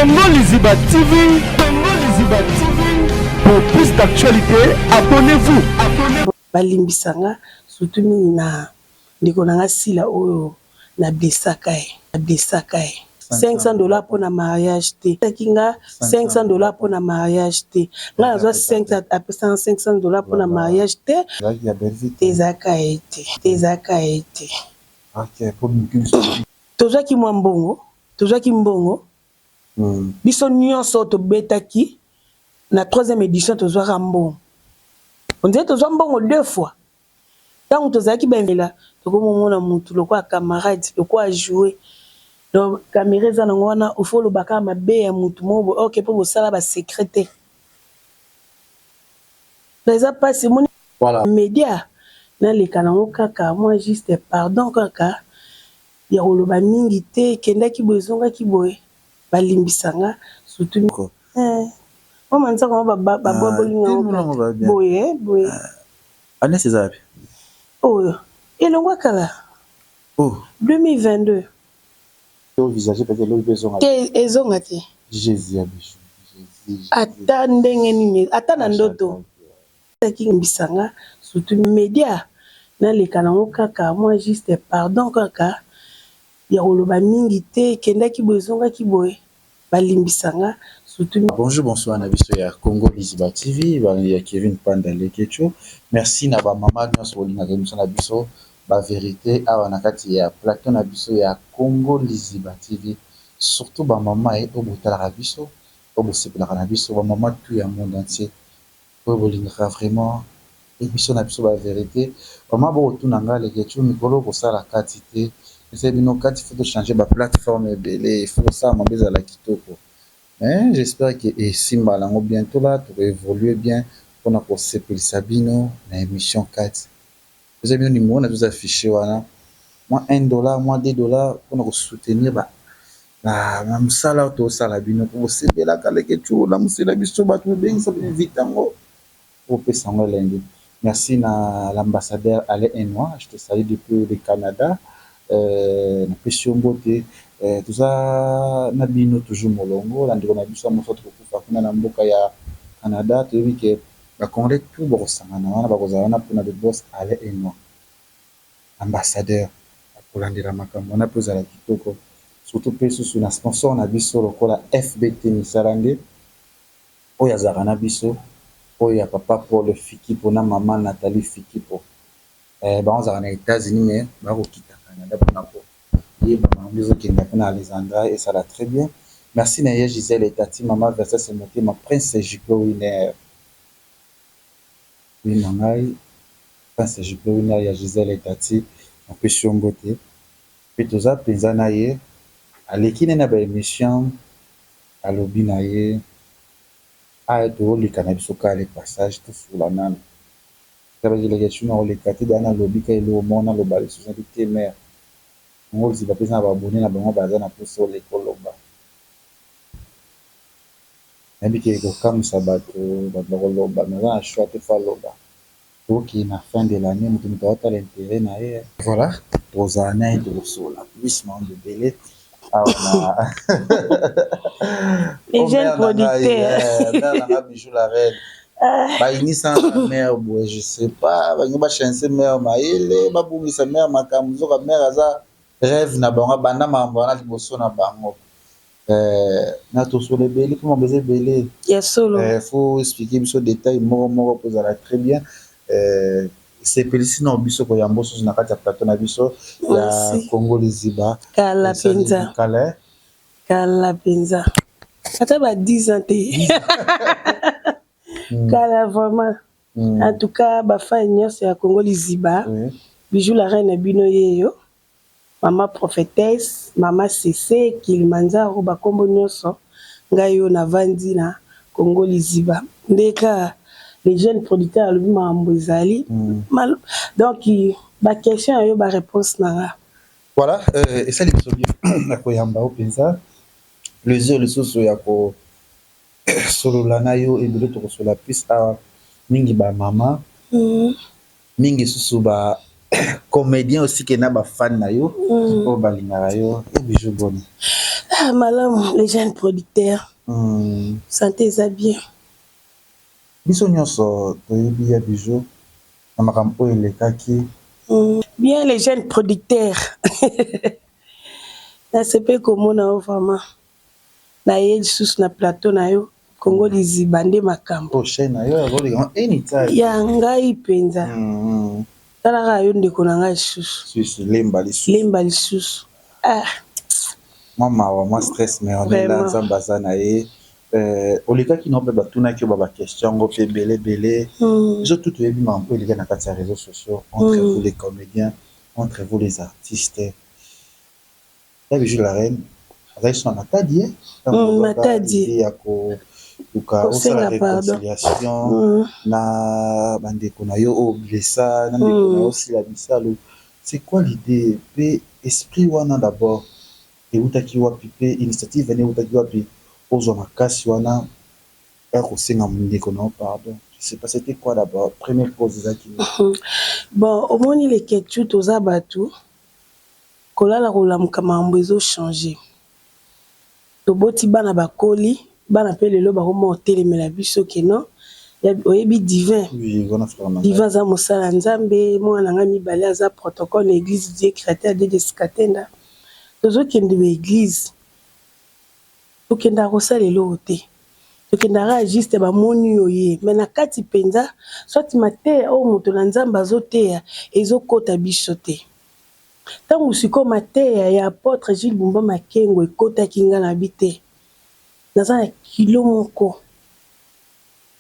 Congo Liziba TV, Congo Liziba TV. Pour plus d'actualités, abonnez-vous. Abonnez Balimbisa nga, surtout mingi na ndeko na nga Sila oyo na blessaka ye, na blessaka ye. 500 $ mpona mariage te. Apesaki nga 500 $ mpona mariage te. Nga nazwa 5, apesanga 500 $ mpona mariage te. Ezalaki ya Bellevue te? Ezalaka ye te, ezalaka ye te. Ok, po biso Tozwaki mwa mbongo, tozwaki mbongo. Biso nyonso tobetaki na troisième édition, tozwaka mbongo. On dirait tozwa mbongo deux fois. Ntango tozalaki bamela, tokomomona mutu lokola camarade, lokola joue. Donc caméra eza nango wana, ofo olobaka mabe ya mutu moko boye, ok, mpo bosala basecret te. Eza mpasi emoni. Média naleka nango kaka mwa juste pardon kaka ya koloba mingi te. Ekendaki boye, ezongaki boye. Balimbisa nga, surtout mama nzaka ngo babwabolinga boye boye. Année eza wapi? Oyo elongwa kala. Oh. 2022. Envisager peut-être eloko mpe ezonga? Te, ezonga te. Jésus ya biso. Ata ndenge nini, ata na ndoto akimbisa nga. Surtout média naleka nango kaka mwa juste pardon kaka ya koloba mingi te. Ekendaki boye, ezongaki boye. Balimbisa nga, surtout. Bonjour, bonsoir na biso ya Congo Liziba TV, ya Kevin Panda Lekecho. Merci na bamama nyonso bolingaka émission na biso Bavérité awa na kati ya plateau na biso ya Congo Liziba TV, surtout bamama ye oyo botalaka biso, oyo bosepelaka na biso, bamama tout ya monde entier oyo bolingaka vraiment émission na biso Bavérité. Bamama, bokotuna nga Lekecho mikolo kosala kati te. Esa bino kati, faut tochange baplateforme ebele, faut kosala mabe ezala kitoko. Mais j'espère que esimba yango bientôt là, tokoévolue bien mpona kosepelisa bino na émission kati. Eza bino numéro na biso affiché wana, mwa 1 dollar, mwa 2 dollar mpona kosoutenir na mosala oyo tosala bino, mpo bosepelaka. Leke tu na mosala biso, bato bobengisa, boinvite yango, opesa yango elengi. Merci na l'ambassadeur Alain Enois, je te salue depuis le Canada. Napesi yo mbote. Toza na bino toujours molongo na ndeko na biso ya moso tokokufa kuna na mboka ya Canada. Toyebi ke bacongolais tout bakosangana wana, bakozala wana mpona le boss Alain Enois, ambassadeur, akolandela makambo wana mpo ezala kitoko. Surtout mpe susu na sponsor na biso lokola FBT Misala nde oyo azalaka na biso, oyo ya papa Paul Fikipo na mama Nathalie Fikipo. Bango azalaka na États-Unis, mais bakokita Canada mpona koyeba makambo ezokenda mpona Alexandra esala très bien. Merci na ye Gisèle Etati, mama Versas Motema, Prince Jupe Winner, oui, na ngai Prince Jupe Winner ya Gisèle Etati, napesi yo mbote. Mpe toza mpenza na ye, aleki nde na baémission, alobi na ye aya tooleka na biso kaka le passage, tosula nano. Bakilaka tuna koleka te. Daya nalobi ka eloko moko, naloba lisusu nabi te. Mare yango liziba mpenza na baabonnés na bango baza na mposa oleka oloba. Nayebi ke kokamwisa bato, bato bakoloba, mais aza na choix te, faut aloba. Tokokende na fin de l'année, moto moto aotala intérêt na ye. Voilà, tozala na ye, tokosola plus makambo ebele awa na Les jeunes producteurs. Mère nanga Bijou la Reine, bayinisa na mare boye, je sais pas, balingi bachange mare mayele, babungisa mare makambo. Nzoka mare aza rêve na bango, abanda makambo wana liboso na bango. Na tosolo ebele mpo makambo eza ebele. Ya solo. Faut expliquer biso détail moko moko mpo ezala très bien. Esepelisi na biso koyamba susu na kati ya plateau na biso ya Merci. Congo Liziba. Kala mpenza. Kala. Kala mpenza, ata ba 10 ans te, kala vraiment. En tout cas, bafans nyonso ya Congo Liziba, Bijou la Reine na bino yeyo, mama prophétesse, mama Cc Kilimanjaro, bakombo nyonso, ngai oyo navandi na Congo Liziba. Ndeka les jeunes producteurs alobi makambo ezali. Donc baquestion ya yo, baréponse na nga. Voilà, esali biso bien na koyamba yo mpenza, plaisir lisusu ya kosolola na yo ebele. Tokosola plus awa mingi bamama, mingi susu ba comédien aussi, ke na bafan na yo oyo balingaka yo. E Bijou, boni? Ah, malamu, les jeunes producteurs. Santé eza bien. Biso nyonso toyebi ya Bijou na makambo oyo elekaki. Bien, les jeunes producteurs, nasepeli komona yo vraiment. Naye lisusu na plateau na yo, Kongo Liziba nde makambo. O chaîne na yo azoleka anytime. Ya ngai mpenza. Talaka yo, ndeko na ngai lisusu. Susu lemba lisusu. Lemba lisusu, ah. Mwa mawa, mwa stress, mais on est là. Vraiment. Nzambe aza na ye. Olekaki na mpe batunaki yo ba question yango mpe ebele ebele. Biso tu toyebi makambo oyo eleka na kati ya réseaux sociaux entre vous les comédiens, entre vous les artistes. Ya Bijou la Reine azali so na Matadi ye. Matadi. Ya koluka osala Kosenga pardon. réconciliation na bandeko na yo oyo blessa, na ndeko na yo Osila Bisalo. C'est quoi l'idée mpe esprit wana d'abord eutaki wapi, mpe initiative wana eutaki wapi, ozwa makasi wana ya kosenga ndeko na yo pardon? Je sais pas, c'était quoi d'abord, première cause ezalaki nini? Bon, omoni leketu, toza bato, kolala kolamuka makambo ezochange. Toboti bana, bakoli, bana mpe lelo bakoma kotelemela biso keno oyebi divin. Oui, wana frère na ngai. Divin aza mosala ya Nzambe. Mwana na ngai mibale aza protocole na église Dieu Créateur de Skatenda. Tozokende ba église, tokendaka kosala eloko te, tokendaka juste bamoni yo ye, mais na kati mpenza, soit mateya oyo moto na Nzambe azoteya ezokɔta biso te. Ntango sikoyo mateya ya apôtre Gilles Bumba Makengo ekɔtaki nga na bi te, naza na kilo moko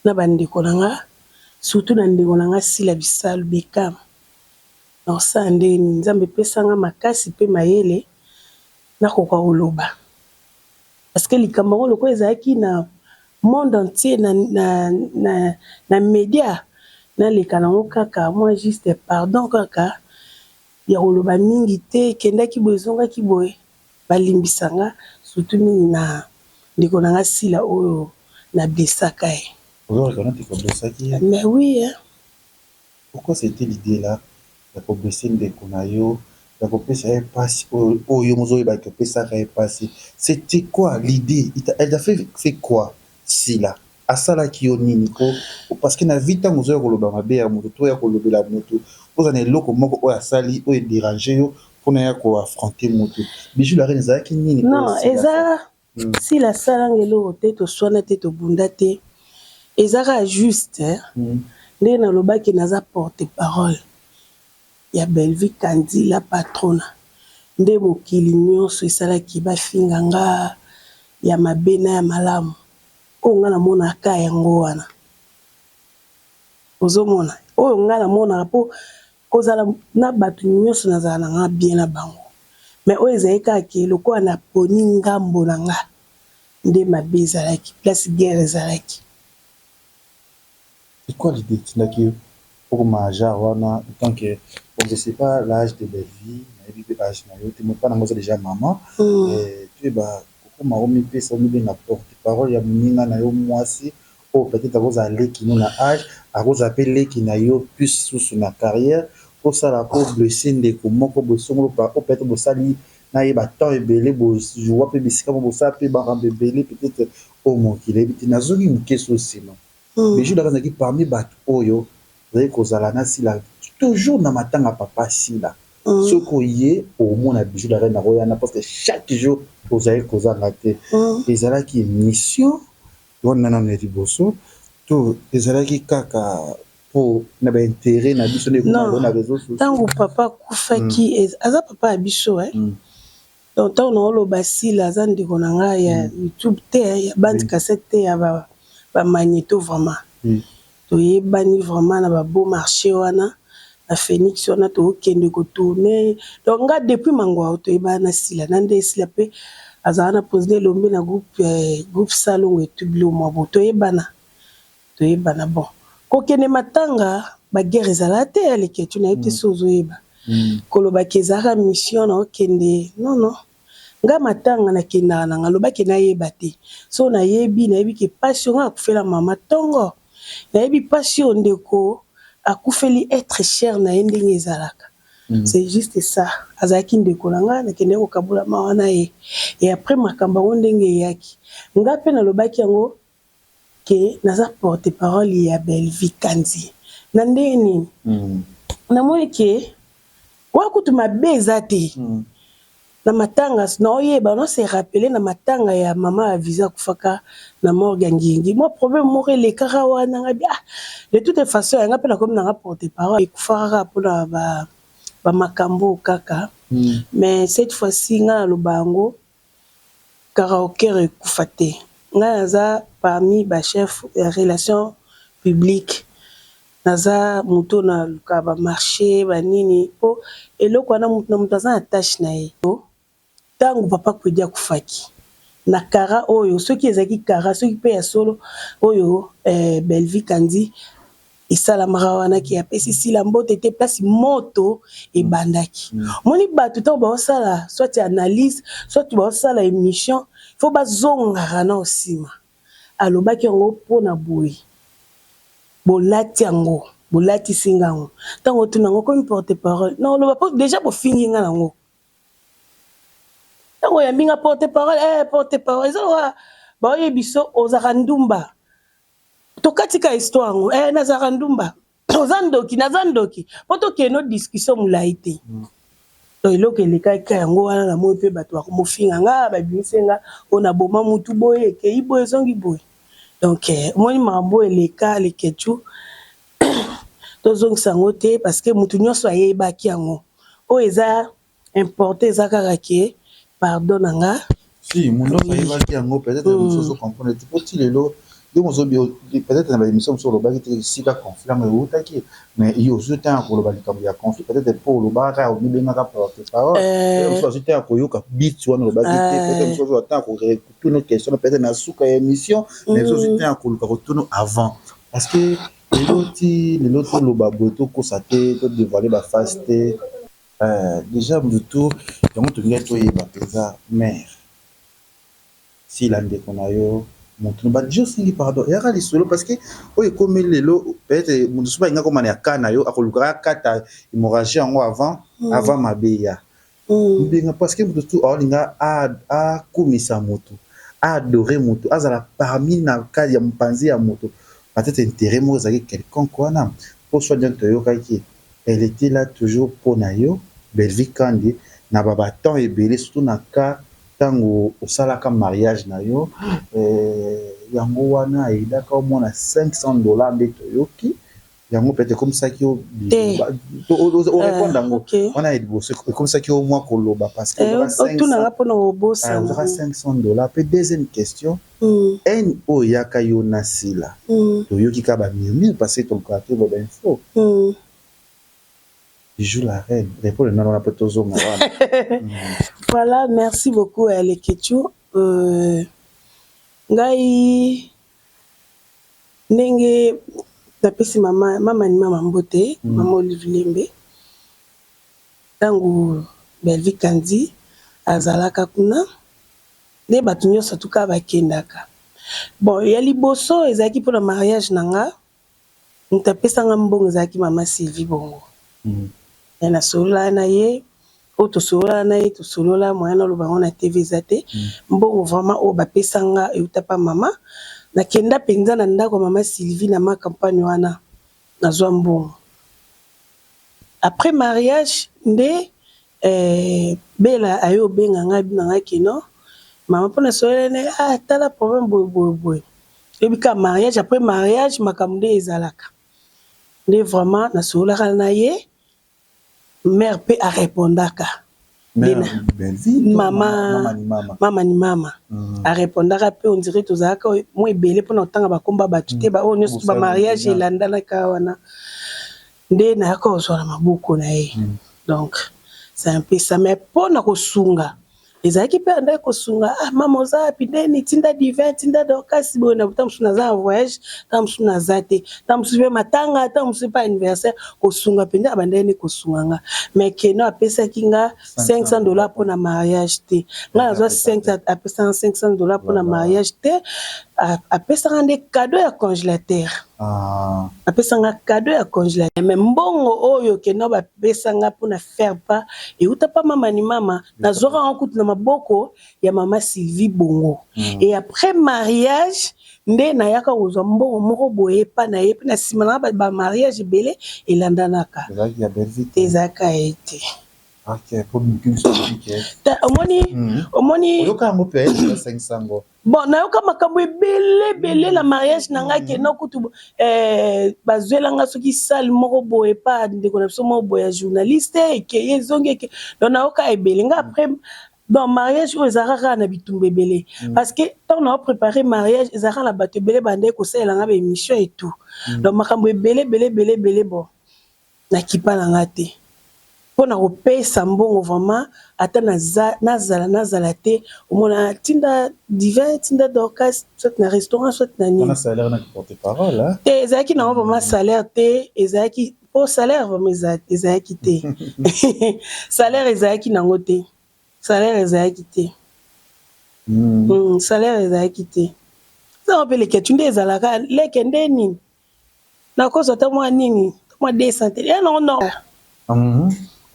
na bandeko na nga, surtout na ndeko na nga Sila Bisalu Bekam. Na kosala ndenge nini? Nzambe epesanga makasi mpe mayele nakoka koloba, parce que likambo yango lokola ezalaki na monde entier na média, naleka nango kaka mwa juste pardon kaka ya koloba mingi te. Ekendaki boye, ezongaki boye, balimbisanga, surtout mingi na ndeko na nga Sila oyo nablessaka ye. Ozo reconnaître koblessaki ye? Mais oui, hein. Pourquoi c'était l'idée là ya koblesser ndeko na yo, ya kopesa ye mpasi oyo mozoyebaki opesaka ye mpasi? C'était quoi l'idée? Elle t'a fait quoi? Sila asalaki yo nini? Po parce que na vie, ntango ozoya koloba mabe ya moto to ya kolobela moto, oza na eloko moko oyo asali oyo edérange yo mpona ya koaffronter moto. Bijou la Reine, ezalaki nini? Non, eza Sila asalanga eloko te, toswana te, tobunda te, eza kaka juste ndenge nalobaki, naza porte parole ya Bellevue Kandi la Patrona. Nde mokili nyonso esalaki bafinga nga ya mabe na ya malamu. Oyo nga namonaka yango wana, ozomona oyo nga namonaka, mpo kozala na bato nyonso nazala na nga bien na bango, mais oyo ezali kaka ke lokola naponi ngambo na nga, nde mabe ezalaki, place guerre ezalaki. C'est quoi l'idée etindaki okoma genre wana? Tant que, bon, je sais pas l'âge de Bellevue, nayebi mpe âge na yo te, mopa nango oza déjà maman, toyeba kokoma omipesa, omibenga porte parole ya moninga na yo mwasi oyo peut-être akozala leki no na âge, akozala mpe leki na yo plus susu na carrière, osala koblesser ndeko moko boye songolo oyo peut-être bosali nayeba temps ebele, bozwa mpe bisika mo bosala mpe makambo ebele, peut-être oyo mokili eyebi te. Nazoki moke so nsima, Bijou Laka azalaki parmi bato oyo ozali kozala na Sila toujours na matanga papa Sila. Soki oye omona Bijou la Reine akoyana, parce que chaque jour ozali kozanga te. Ezalaki mission wana nano ya liboso to ezalaki kaka mpo na baintérêt na biso nde na réseau sociaux? Ntango papa akufaki, aza papa ya biso. Donc ntango naoloba Sila aza ndeko na ngai ya YouTube te, ya bande cassette te, ya bamagnéto, vraiment toyebani vraiment na babeau marché wana na Phoenix wana, tokende kotourner. Donc nga depuis Mangwao toyebana na Sila na nde Sila mpe azala na président Elombe na groupe Salongo etubilo mwa bo toyebana, toyebana. Bon, kokende matanga, baguerre ezala te. Ya leketu, nayebi te so ozoyeba kolobaki ezalaka mission na okende. Non, non, nga matanga nakendaka na nga, lobaki nayeba te. So nayebi, nayebi ke pasi oyo nga akufela mama ntongo, nayebi pasi oyo ndeko akufeli être cher na ye ndenge ezalaka. C'est juste ça. Azalaki ndeko na nga, nakendeki kokabola mawa na ye. Et après makambo yango ndenge eyaki, nga mpe nalobaki yango ke naza porte parole ya Bellevue Kandi. Na ndenge nini? Namoni ke wana kutu mabe eza te. Na matanga naoyeba, no se rappeler, na matanga ya mama ya Visa akufaka na morgue ya Ngingi, mwa problème moko elekaka wana. Nga bi ah, de toute façon yanga mpe nakomi nanga porte parole, ekufaka kaka mpona bamakambo kaka. Mais cette fois-ci nga naloba yango, karaoker ekufa te. Ngai naza parmi bachef ya relation publique, naza moto naluka bamarché banini, mpo eloko wana moto na moto aza na tâche na ye. Ntango papa Kwedi akufaki na kara oyo, soki ezalaki kara, soki mpe ya solo oyo Bellevue Kandi esalamaka wana ki apesi Sila mbote te, place moto ebandaki. Moni bato ntango baosala soit analyse, soit baosala émission, faut bazongaka na nsima. Alobaki yango mpona boye, bolati yango, bolatisi nga yango. Ntango otuna yango komi porte parole na oloba, mpo déjà bofingi nga nango. Ntango oyambi nga porte parole, porte parole eza lokola baoyebi biso ozalaka ndumba. Tokatika histoire yango, nazalaka ndumba, oza ndoki, naza ndoki, mpo tokende discussion molai te. Donc eloko elekaki yango wana. Namoni mpe bato bakomofinga nga, babimisi nga oyo naboma mutu boye, ekei boye, ezongi boye. Donc omoni makambo oyo eleka leketu, tozongisa yango te, parce que mutu nyonso ayebaki yango. Oyo eza important eza kaka ke pardon na nga. Si moto nyonso ayebaki yango, peut-être mosusu ozocomprendre te, po ti lelo ndenge ozobi, peut-être na baémission mosusu olobaki te esika conflit yango eutaki, mais yo ozwi ntango ya koloba likambo ya conflit, peut-être mpo olobaka kaka, omibengaka porte parole, mosusu azwi ntango ya koyoka bit wana olobaki te. Peut-être mosusu azwa ntango kotuna question, peut-être na suka ya émission, mais mosusu ozwi ntango ya koluka kotuna avant, parce que lelo ti lelo toloba boye, tokosa te, todévoile baface te. Déjà motu yango tolingai toyeba mpenza mare Sila, ndeko na yo, motu badio osengi pardon, eyaka lisolo, parce que oyo ekomi lelo, peut-être motu soki alinga komana ya ka na yo, akolukaka akata hémorragie yango avant mabe ya mbenga, parce que motu tu aolinga akumisa motu, aadore motu, azala parmi na kati ya mopanzi ya motu. Peut-être intérêt moko ezalaki quelconque wana, mpo soit bien toyokaki elle était là toujours mpo na yo, Bellevue Kandi, na babatemps ebele, surtout na cas ntango osalaka mariage na yo. Yango wana ayedaka omona 500 $ nde toyoki yango, peut-être ekomisaki yo orépondre yango wana ya liboso, ekomisaki yo mwa koloba, parce que otunanga mpona kobosana. Ozaka 500 $. Mpe deuxième question, haine oyo eyaka yo na Sila, toyoki kaka bamurmure, parce que tolukaka te bainfo. Bijou la reine, répondre nano wana mpe tozonga wana. Voilà, merci beaucoup Leketu. Ngai ndenge napesi mama, mama ni mama mbote, mama Olive Lembe. Ntango Bellevue Kandi azalaka kuna nde bato nyonso tuka bakendaka. Bon, ya liboso ezalaki mpona mariage na nga. Moto apesanga mbongo ezalaki mama Sylvie Bongo. Nasolola na ye, oyo tosolola na ye, tosolola moyen naloba yango na TV eza te. Mbongo vraiment oyo bapesanga euta pa mama. Nakenda mpenza na ndako ya mama Sylvie na ma campagne wana, nazwa mbongo. Après mariage nde Bela aye obenga ngai, bina ngai keno mama mpona solola na ye. Ah, tala problème boye boye boye, oyebi kaka mariage, après mariage makambo nde ezalaka nde. Vraiment nasololaka na ye, mare mpe arépondaka. Mama, mama ni mama arépondaka mpe. On dirait tozalaka mwa ebele mpona kotanga bakomba bato te, baoyo nyonso bamariage elandanaka wana nde nayaka kozwa na maboko na ye. Donc c'est un peu ça. Mais mpona kosunga ezalaki mpe andaki kosunga. Ah mama, oza wapi? Ndeni tinda divin, tinda Dorcas boye. Na ntango mosusu naza na voyage, ntango mosusu naza te, ntango mosusu mpe matanga, ntango mosusu mpe anniversaire. Kosunga mpenza abandaki nde kosunga nga. Mais keno apesaki nga 500 $ mpona mariage te. Nga nazwa 5, apesanga 500 $ mpona mariage te. Apesanga nde cadeau ya congélateur. Ah. Bapesanga cadeau ya congélateur, mais mbongo oyo kenda bapesanga mpona faire part euta pa mama ni mama. Nazwaka yango kutu na maboko ya mama Sylvie Bongo. Et après mariage nde nayaka kozwa mbongo moko boye epa na ye. Mpe na nsima nanga bamariage ebele elandanaka. Ezalaki ya Bellevue te? Ezalaka ye te. Ok, po biso ke Omoni, omoni. Oyoka yango mpe esangisa yango. Bon, nayoka makambo ebele ebele na mariage na ngai. Kenda kutu bazwelanga soki salle moko boye pa ndeko na biso moko boye ya journaliste, ekeye, ezongi, eke. Donc nayoka ebele. Nga après, donc mariage oyo ezalaka kaka na bitumba ebele, parce que ntango na préparé mariage, ezalaka na bato ebele bandeki kosalelanga baémission et tout. Donc makambo ebele ebele ebele ebele. Bon, nakipa na nga te mpona kopesa mbongo vraiment. Ata nazala nazala te, omona tinda Divin, tinda Dorcas, soit na restaurant, soit na nini. Wana salaire na porte parole, hein? Te, ezalaki nango vraiment salaire te. Ezalaki po salaire vraiment ezalaki te. Salaire ezalaki nango te, salaire ezalaki te. Salaire ezalaki te. Ezango mpe leketu nde ezalaka leke nde nini, nakozwa ata mwa nini, mwa 200 te, ya nango non.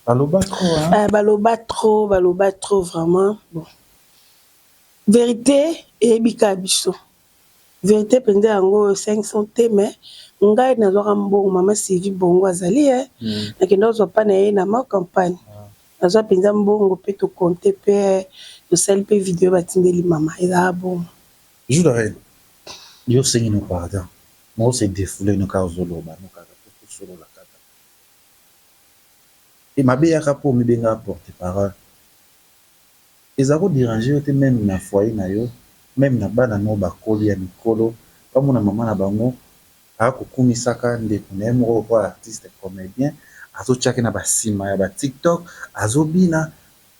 Baloba trop, hein? Baloba trop, baloba trop vraiment. Bon, vérité eyebi kaka biso, vérité mpenza yango. 500 te, mais ngai nazwaka mbongo mama Sylvie Bongo azali e. Nakenda kozwa mpa na ye na ma campagne. Nazwa mpenza mbongo mpe tokonte mpe tosali mpe video, batindeli mama, ezalaka bongo. Bijou la Reine, yo osengi no pardon, mo se défoule no kaka, ozoloba no kaka po tosolola kaka. E mabe yaka mpo omibengaka porte parole, eza kodéranger yo te? Même na foyer na yo, même na bana no bakoli ya mikolo, bamona mama na bango akokumisaka ndeko na ye moko lokola artiste comédien, azotiaki na basima ya baTikTok, azobina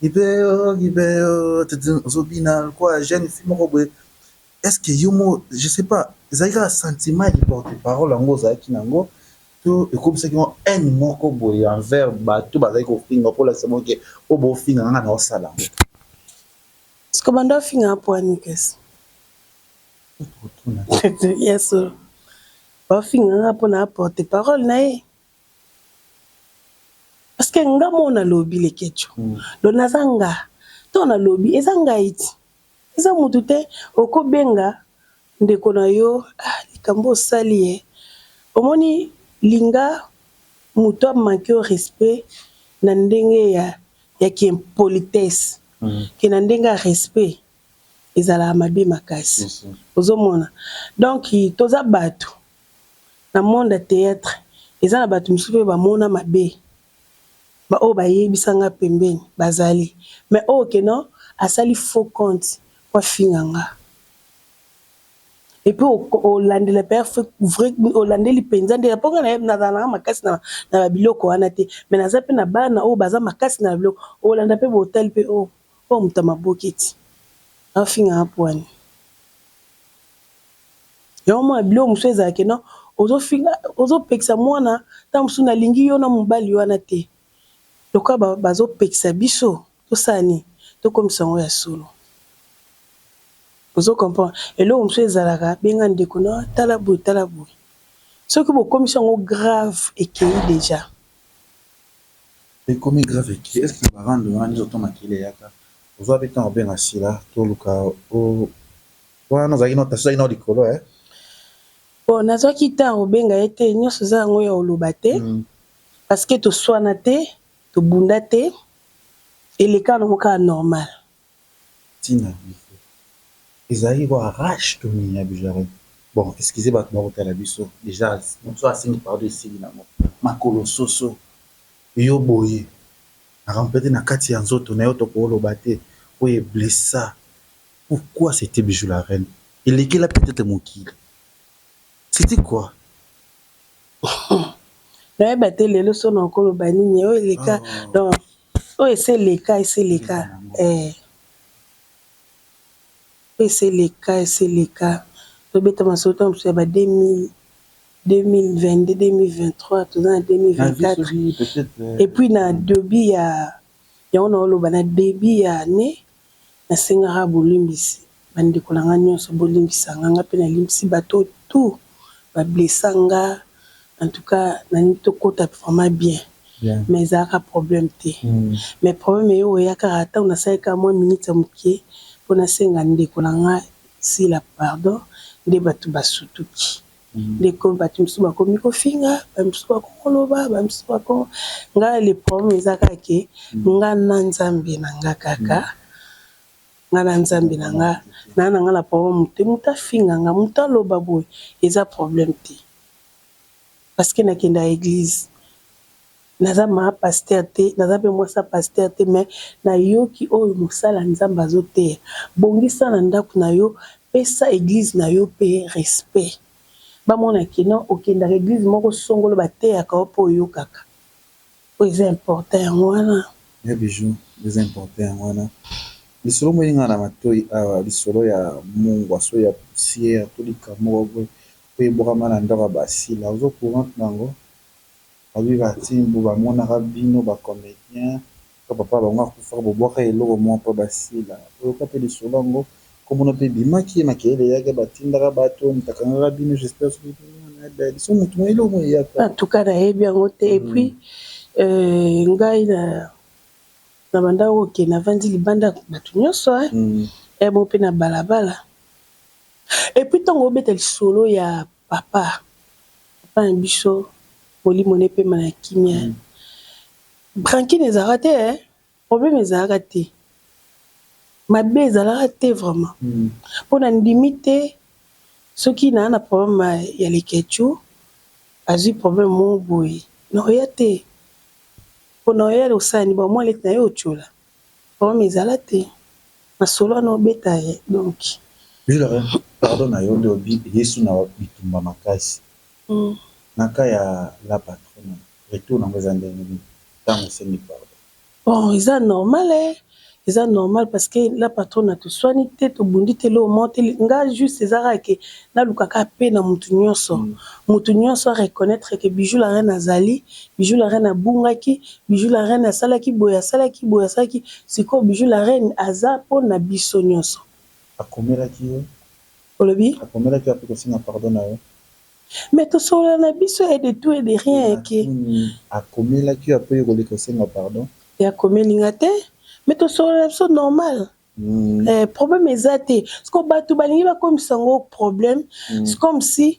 libeo libeo, ozobina lokola jeune fille moko boye. Est ce que yo mo, je sais pas, ezalaki kaka sentiment ya porte parole yango ozalaki nango, to ekomisaki ngo haine moko boye envers bato bazalaki kofinga, mpo olakisa bango ke oyo bofinga nga na osala yango? Siko banda ofinga mpo ani kasi yeso bafinga nga mpona porte parole na ye, parce que nga mo nalobi lekeco. Donc naza nga to nalobi, eza ngai ti, eza motu te. Okobenga ndeko na yo, ah, likambo osali ye, omoni, linga moto amanquer yo respect na ndenge ya kiimpolitesse ke na ndenge ya respect, ezalaka mabe makasi. Ozomona, donc toza bato na monde ya théâtre, eza na bato mosusu mpe bamona mabe, baoyo bayebisanga pembeni bazali, mais oyo keno asali faux compte po afinga nga, et puis olandela mpe vrai, olandeli mpenza nde mpo nga nazala nanga makasi na babiloko wana te, mais naza mpe na bana oyo baza makasi na babiloko. Olanda mpe, botali mpe oyo moto ya maboke ti afingaka mpo wani yango. Mwana, biloko mosusu ezalaka no ozofinga, ozopekisa mwana ntango mosusu nalingi yo na mobali wana te. Lokola bazopekisa biso, tosala nini? Tokomisa yango ya solo. Ozo comprendre, eloko mosusu ezalaka, benga ndeko na, tala boye, tala boye. Soki bokomisi yango grave, ekei déjà. Ekomi grave, ekei. Est ce que barande wana nyonso to makili eyaka, ozwa mpe ntango obenga Sila, toluka wana ozalaki no ozalaki no likolo, eh? Bon, nazwaki ntango obenga ye te. Nyonso eza yango ya oloba te, parce que toswana te, tobunda te, eleka nango kaka normal. Ntina biso ezalaki kwa rage to nini ya Bijou? Bon, excuse, bato bakotala biso déjà, moto asengi pardon, esili nango. Makolo soso yo boye, makambo peut-être na kati ya nzoto na yo tokoloba te, oyo eblessa. Pourquoi c'était Bijou la Reine elekela peut-être mokili? C'était quoi? Nayeba te lelo so na okoloba nini oyo eleka. Donc oyo esi eleka, esi eleka, oyo esi eleka, esi eleka. Tobeta masolo ntango mosusu ya ba 2022, 2023, toza na 2024. Et puis na début ya yango, na oloba na début ya année, nasengaka bolimbisi bandeko na nga nyonso, bolimbisa nga, nga mpe nalimbisi bato tout. Ba blessa nga en tout cas nalingi tokota vraiment bien mais ezalaka problème te. Mais problème eye koya kaka tango nasali kaka mwa minute ya muke po nasenga ndeko na nga Sila pardon nde batu basutuki. Nde ekomi batu misusu bakomi kofinga, ba misusu bakomi koloba, ba misusu bakomi nga le problème eza kaka ke nga na Nzambe na nga kaka. Nga na nzambe na nga naa na nga na problème te mutu afinga nga mutu aloba boye eza problème te parce que nakendaka eglise naza mama pasteur te naza pe mwasi ya pasteur te mais nayoki oyo mosali ya nzambe azoteya bongisa na ndaku na yo pesa eglise na yo pe respect bamona que non okendaka eglise moko songolo bateyaka yo pe oyokaka. Oyo eza important yango wana. Ya bijoux eza important yango wana. Lisolo moko eyinga na matoyi awa lisolo ya mungwa soki ya poussière to likambo moko boye oyo ebwakama na ndako ya ba sila oza au courant na yango? Babi ba timbu ba monaka bino ba comediens to papa na bango akufaka bobwaka eloko moko po ba sila oyoka pe lisolo yango kombo na yo pe ebimaki makelele eyaki ba tindaka batu mutu akangaka bino j'espère soki biso mutu moko eloko moko eyaka. En tout cas nayebi yango te et puis ngai na bandaki kokende navandi libanda batu nionso hein heure moko pe na balabala et puis tango obeta lisolo ya papa, papa na biso molimo na ye epema na kimia rancune ezalaka te hein. Problème ezalaka te mabe ezalaka te vraiment po na ndimi te soki naza na problème ya leketshou azui problème moko boye nakoya te po nakoya kosala nini ba mua leki naye otshiola problème ezala te masolo wana obeta ye donc. Pardon na yo nde olobi yesu na bitumba makasi na cas ya la patrona retour nango eza ndenge nini tangu osengi pardon. Bon eza normal eh eza normal parce que la patrona toswani te tobundi te eloko moko te nga juste eza kaka ke naluka kaka paix na mutu nionso mutu nionso a reconnaitre que Bijoux la reine azali Bijoux la reine abungaki Bijoux la reine asalaki boye asalaki boye asalaki sikoyo Bijoux la reine aza pona biso nionso. Akomelaki yo? Olobi? Akomelaki yo ape kosenga pardon na yo? Mais tosolola na biso et de tout et de rien ke. Natuni akomelaki yo apres yo koleka osenga pardon? Ye akomeli nga te mais tosolola na biso normal eh problème eza te sikoyo batu balingi bakomisa ngo problème c'est comme si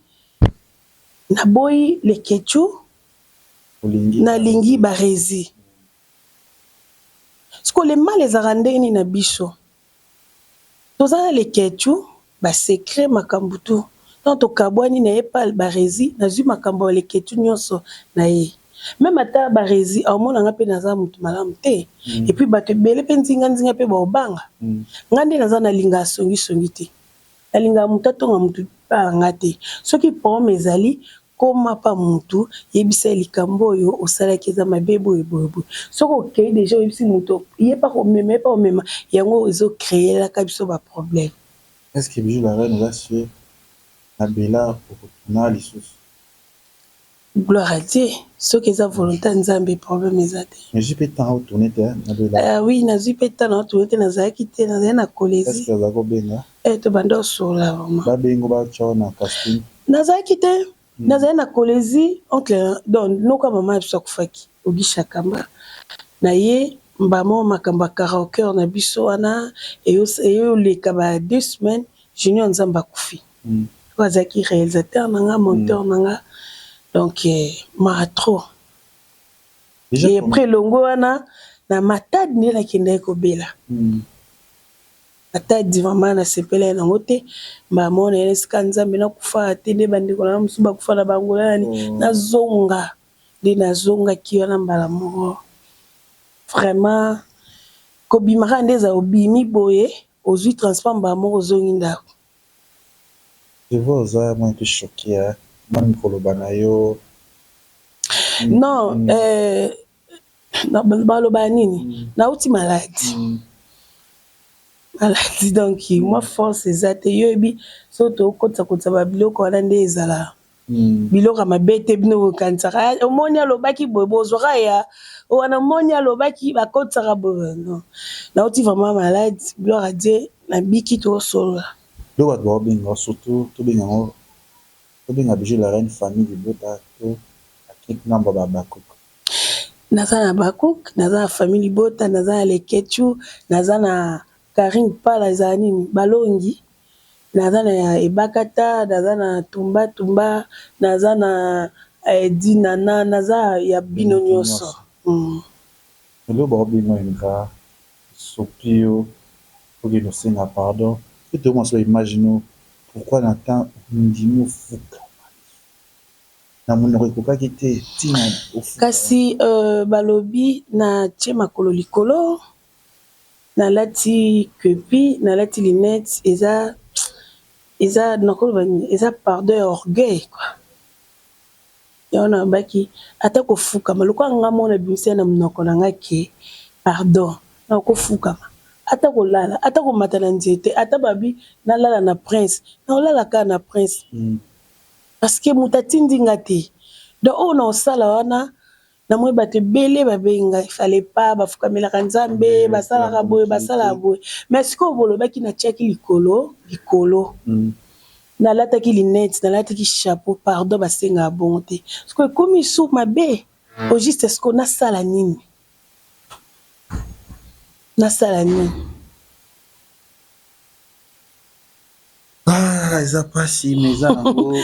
naboyi leketshou nalingi barezi sikoyo le mal ezalaka ndenge nini na biso Toza na leketchou ba secret makambu tout tango tokabuani naye epa barezi nazui makambu ya leketchou nionso naye meme ata barezi akomona nga pe naza mutu malamu te epuis batu ebele pe nzinga nzinga pe bakobanga nga nde naza nalingaka songi songi te nalingaka mutu atonga mutu epa na nga te soki problème ezali Koma pa mutu yebisa ye likambo oyo osalaki eza mabe boye boye boye soki okeyi dejà oyebisi mutu ye pe akomema ye pe akomema yango ezo creelaka biso ba problème. Est ce que Bijou la reine oza sur na Bella oko tourna lisusu? Gloire à Dieu soki eza volonte ya nzambe problème eza te. Mais ozui pe temps o tourner te na Bella. Euh oui nazui pe temps nao tourner te nazalaki te nazali na kolezi. Est ce que azalaki kobenga? Eh tobanda kosolola vraiment. Babengo batia yo na casting? Nazalaki te nazali na kolezi oncle donc noko ya mama na biso akufaki Auguy Shakamba na ye mbala moko makambo ya karaoker na biso wana eyo leka ba deux semaines Junior Nzambe akufi oyo azalaki realisateur na nga monteur na nga donc mawa trop et après elongwe wana na Matadi nde nakendaki kobela. Matadi vraiment na sepelaki nango te mbala moko naye esika nzambe nakufa te nde ba ndeko nanga mosusu bakufa na ba Angola na nini nazonga nde nazongaki wana mbala moko vraiment kobima kaka nde ezala obimi boye ozui transport mbala moko ozongi ndaku. Je vois oza mwa un peu choque hein meme koloba na yo. Non Baloba nini nauti maladi maladi donc mwa force eza te yo oyebi soki tokotisa kotisa ba biloko wana nde ezala biloko ya mabe te bino bokanisaka omoni alobaki boye bozwaka ya wana omoni alobaki bakotisaka boye non nauti vraiment maladi gloire à Dieu nabiki tosolola. Biloko batu baobenga surtout tobenga yango. Tobenga Bijou la reine famille libota to ake ngambo ya ba Habacuc. Naza na Habacuc, naza na famille libota, naza na Leketchou, naza na Carine Pala ezala nini balongi, naza na Ebakata, naza na Tumba Tumba, naza na Dinana, naza ya bino nioso. Lelo bao benga yo ingrat, esopi yo, okende osenga pardon, pe toyokoma so ba image no, pourquoi na temps ondimi ofukama lisusu na monoko ekokaki te tina ofukama. Kasi balobi na tie makolo likolo, nalati kepi, nalati lunette eza eza nakoloba nini eza pardon ya orgueil quoi. Yango nalobaki ata kofukama lokola nga moko nabimisaki na monoko na nga ke pardon nakofukama ata kolala ata komata na nzete ata babi nalala na prince nakolala kaka na prince parce que moto atindi nga te donc oyo nakosala wana namoni bato ebele babengi nga il fallait pas bafukamelaka nzambe basalaka boye basalaka boye mais sikoyo bolobaki natiaki likolo likolo Nalataki lunette, nalataki chapeau, pardon basengaka bongo te. Sikoyo ekomi lisusu mabe? Au juste sikoyo nasala nini? Nasala nini? Ah eza pasi mais eza nango.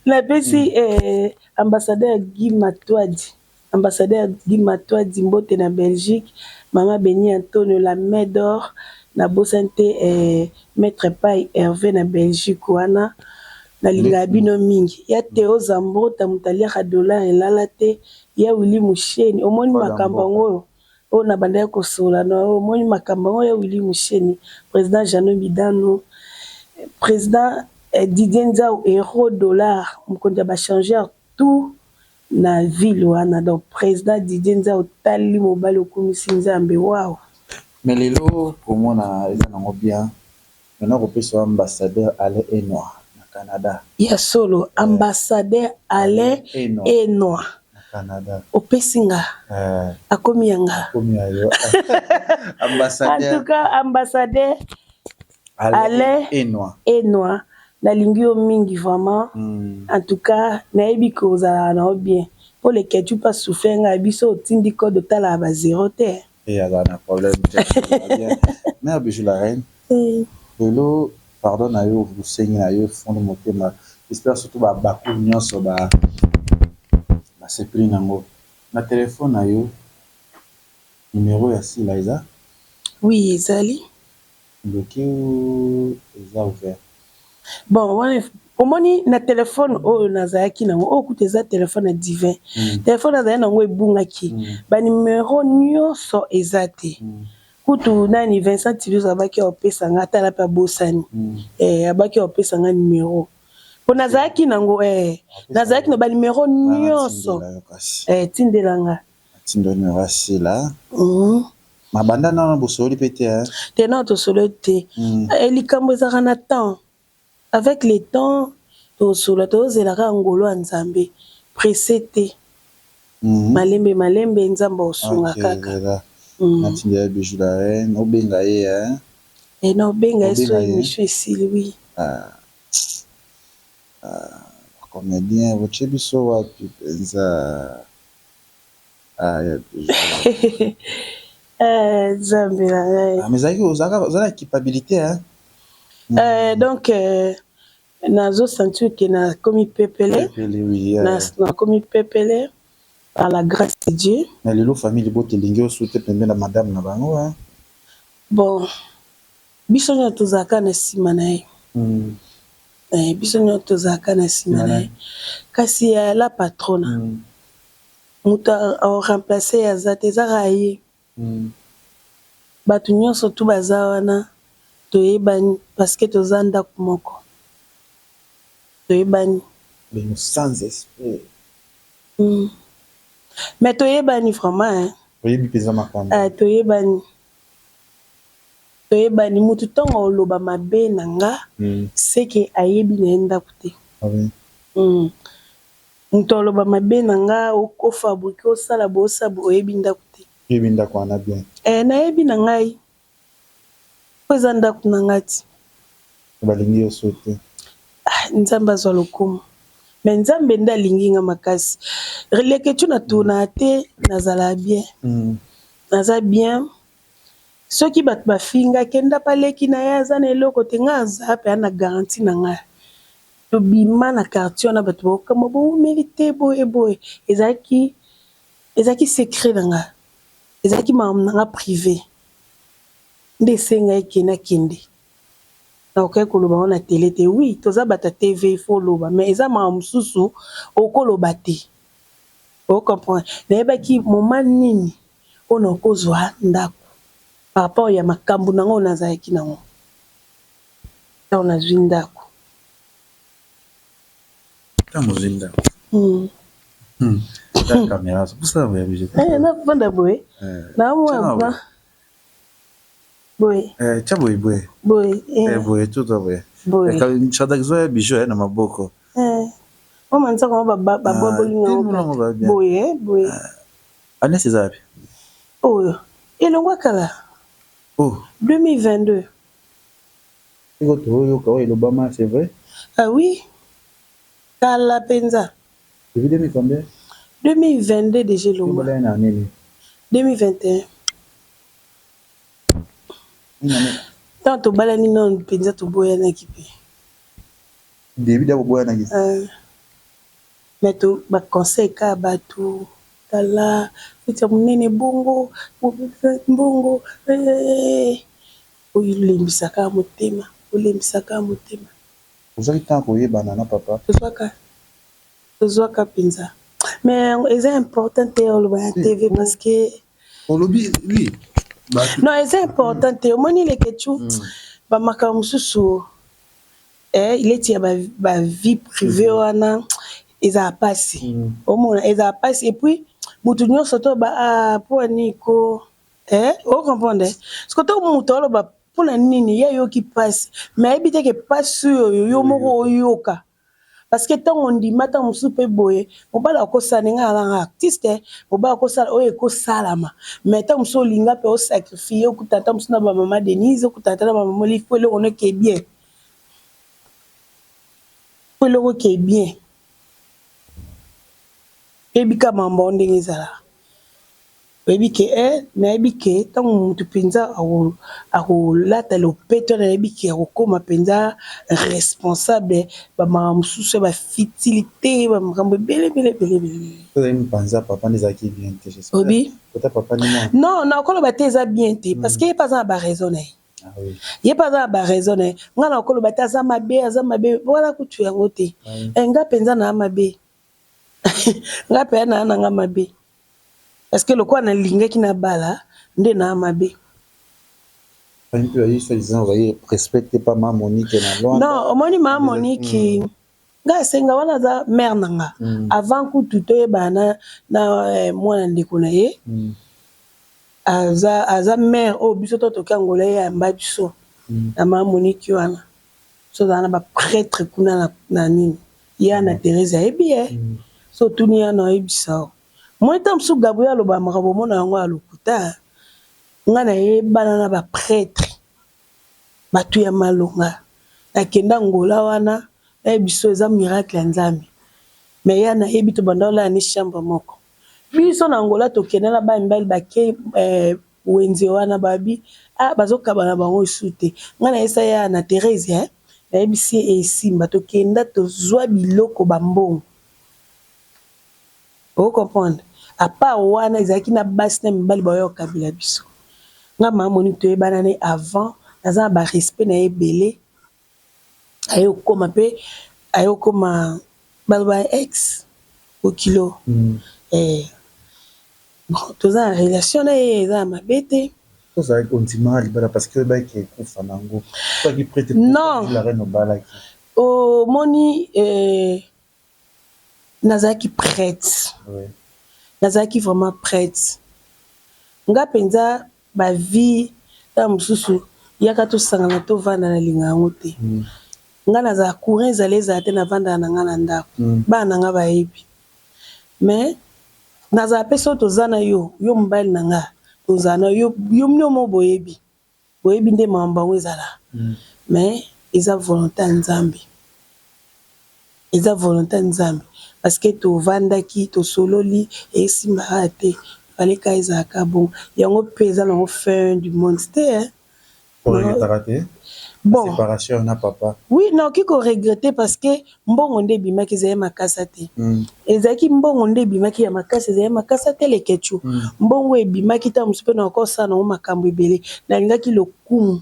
Napesi eh, ambassadeur Guy Matuadi, ambassadeur Guy Matuadi mbote na Belgique, mama Beni Antonio la main d'or, nabosani te eh, maitre Pay Herve na Belgique wana, nalingaka bino mingi. Ya Theo Zambrota moto aliaka dollar elala te, ya Willy Musheni, omoni makambo yango oyo oyo nabandaki kosolola na yo, omoni makambo yango ya Willy Musheni, president Jeannot Bidanu, president Didier Nzau hero dollar, mokonzi ya ba changeurs tout na ville wana donc president Didier Nzau otali mobali okumisi Nzambe waouh. Mais lelo komona eza nango bien mais nako pesa yo ambassadeur Alain Enwa na Canada. Ya solo ambassadeur Alain Enwa na Canada. Opesi nga akomi ya nga. Akomi ya yo ambassadeur. En tout cas ambassadeur Alain Enwa. Enwa nalingi yo mingi vraiment en tout cas nayebi que ozalaka na yo bien po leketchou pe a souffler nga biso otindi code otalaka ba zero te. Eh azala na problème te azala bien mère Bijou la reine lelo pardon na yo osengi na yo efundi motema j'espère surtout ba habacuc nionso ba basepeli nango na telephone na yo numero ya Sila eza? Oui ezali. Bloquer ou eza ouvert? Bon wana omoni na telephone oyo nazalaki nango oyo kutu eza telephone ya divin telephone nazalaki nango ebungaki ba numero nionso eza te kutu nani Vincent Tiluzo abaki akopesa nga tala pe abosani eh abaki akopesa nga numero po nazalaki nango eh nazalaki na ba numero nionso eh tindela nga. Atindo numero ya Sila. Ma banda nanu bosololi pe te hein. Te nanu tosololi te. Likambo ezalaka na temps. Avec le temps tokosolola tozozela kaka ngolu ya Nzambe. Presse te. Malembe malembe Nzambe akosunga kaka. Natindela ye Bijou la reine obenga ye hein. Eh nakobenga ye soki emission esili oui. Ah ba comediens botie biso wapi penza. Ah ya Bijou. Eh Nzambe na ngai. Ah mais ezalaki ozalaka oza na culpabilité hein. Euh, donc nazo sentir que nakomi pepele. Pepele oui. Nakomi pepele par la grâce de Dieu. Mais lelo famille libota elingi yo sute pembeni na madame na bango hein. Bon, biso nyonso tozalaka na nsima na ye. Eh, biso nyonso tozalaka na nsima na ye. Kasi ya la patrona. Mutu a remplacer ye aza te eza kaka ye. Batu nionso tout baza wana toyebani parce que toza ndaku moko toyebani. Bino sans esprit. Mais toyebani vraiment hein. Oyebi penza makambu. Eh toyebani toyebani mutu tango oloba mabe na nga ce que ayebi na ye ndaku te. Mutu aloba mabe na nga o fabrique osala boye osala boye oyebi ndaku te. Oyebi ndaku wana bien. Eh nayebi na ngai po eza ndaku na nga ti. Balingi yo so te. Ah nzambe azwa lokumu. Mais Nzambe nde alingi nga makasi. Leketchou na tournaka te, nazalaka bien. Naza bien. Soki bato bafinga kenda pa leki na ye aza na eloko te, nga aza pe na garantie na nga. Tobima na quartier wana, bato bakokamwa, bowumeli te boye boye. Ezalaki secret na nga, ezalaki makambo na nga privé nde esengai ke nakende. Nakokaki koloba ngo na télé te. Oui, toza bato ya TV, il faut oloba, mais eza makambo mosusu okoloba te, ocomprendre. Nayebaki moma nini oyo nakozwa ndako par rapport ya makambo nango oyo nazalaki nango. Ntango nazwi ndako, Ntango ozwi ndako, caméra posala boye, Bijou. Nafanda boye, naomwa boye. Tya boye boye. Boye. Boye, tuta boye. Boye. Shadak zoya Bijou na maboko. Mama nzako babwabolinga boye boye. Anesi eza wapi? Oyo elongwa kala. Oh. 2022. Eko toyoka oyo elobama, c'est vrai? Ah oui, kala mpenza. Depuis 2000 combien? 2022 déjà elongwa. Ebala na nini? 2021. Ntango tobalani nano mpenza, toboyanaki mpe. Début da boboyanaki? Mais to baconseil kaka bato, tala feti ya monene, bongo mbongo olembisaka motema, olembisaka motema. Ozwaki ntango koyebana na papa? Tozwaka, tozwaka mpenza, mais eza important te oloba na TV parce que Olobi oui. Non, eza important te. Omoni Leketu, bamakambo mosusu leti ya bavie privée wana ezala mpasi, omona ezala mpasi. Et puis motu nyonso to ba mpo ani ko ocomprendre, parce que to moto aloba mpona nini ye ayoki mpasi, mais ayebi te ke mpasi oyo yo moko oyoka, parce que ntango ondima, ntango mosusu mpe boye mobali akosala ndenge alanga artiste, mobali akosala oyo ekosalama, mais ntango mosusu olinga mpe osacrifie, okuta ntango mosusu na bamama Denise, okuta ata na bamama Olive, mpo eloko no eke bien, mpo eloko eke bien. Oyebika mambo yango ndenge ezalaka, oyebi ke nayebi ke ntango motu mpenza akolata lopeto, nayebi ke akokóma mpenza responsable, bamakambo mosusu ya bafutilité, bamakambo ebele ebele ebele ebele. Mpanza papa nde ezalaki bien te? Obi. Kota papa nde mwana. Non, nakoloba te eza bien te, parce que ye mpe aza na baraison na ye. Ye mpe aza na baraison na ye. Ngai nakoloba te aza mabe, aza mabe wana kutu yango te. Nga mpenza naa mabe, nga mpe naa na nga mabe, parce que lokola nalingaki nabala nde naa mabe. Non, omoni mama Monique, nga asenga wana aza mare na nga avant kutu toyebana na mwana ndeko na ye. Aza mare oyo biso to toki Angola, ye ayamba biso na mama Monique wana. So ozala na baprêtre kuna na nini ya na Therese, ayebi ye. So otuni ya na oyebisa o moi ntango mosusu Gabriel aloba makambo, omona yango ya lokuta. Nga nayebana na baprêtre, bato ya malonga. Nakenda Ngola wana, nayebi biso eza miracle ya Nzambe. Mais ya nayebi tobanda olala ni chambre moko. Biso na Angola tokenda na bana mibali bake wenze wana, babi ah, bazokaba na bango esu te. Ngai nayesa ya na Therese, nayebisi ye esimba. Tokenda, tozwa biloko, bambongo, ocomprendre. À part wana ezalaki na basi na mibali baoya kokabela biso. Nga mama Moni toyebana ne avant, naza na barespect na ye ebele. Aye okóma mpe aye okóma baloba ex okilo. Bon, toza na relation na ye, eza ya mabe te. Ozalaki ondimaka libala parce que oyebaki ekufa nango, soki prête? Non. La reine obalaki? Omoni, nazalaki prête, nazalaki vraiment prête. Nga mpenza bavie ntango mosusu yaka tosangana tovanda, nalinga yango te. Nga nazala courant ezala ezala te, navandaka na nga na ndako. Bana na nga bayebi, mais nazala mpe so toza na yo, yo mobali na nga, tozala na yo, yo mo boyebi, boyebi nde makambo yango ezala. Mais eza volonté ya Nzambe. Eza volonte ya Nzambe parce que tovandaki tosololi esimba kaka te fallait kaka ezala kaka bongo yango pe eza nango fin du monde te hein. O regrettaka te? Bon. Separation na papa. Oui nakoki ko regretter parce que mbongo nde ebimaki ezali makasa te. Ezalaki mbongo nde ebimaki ya makasi ezali makasa te leketshou. Mbongo ebimaki tango mosusu pe nakoki kosala nango makambo ebele. Nalingaki lokumu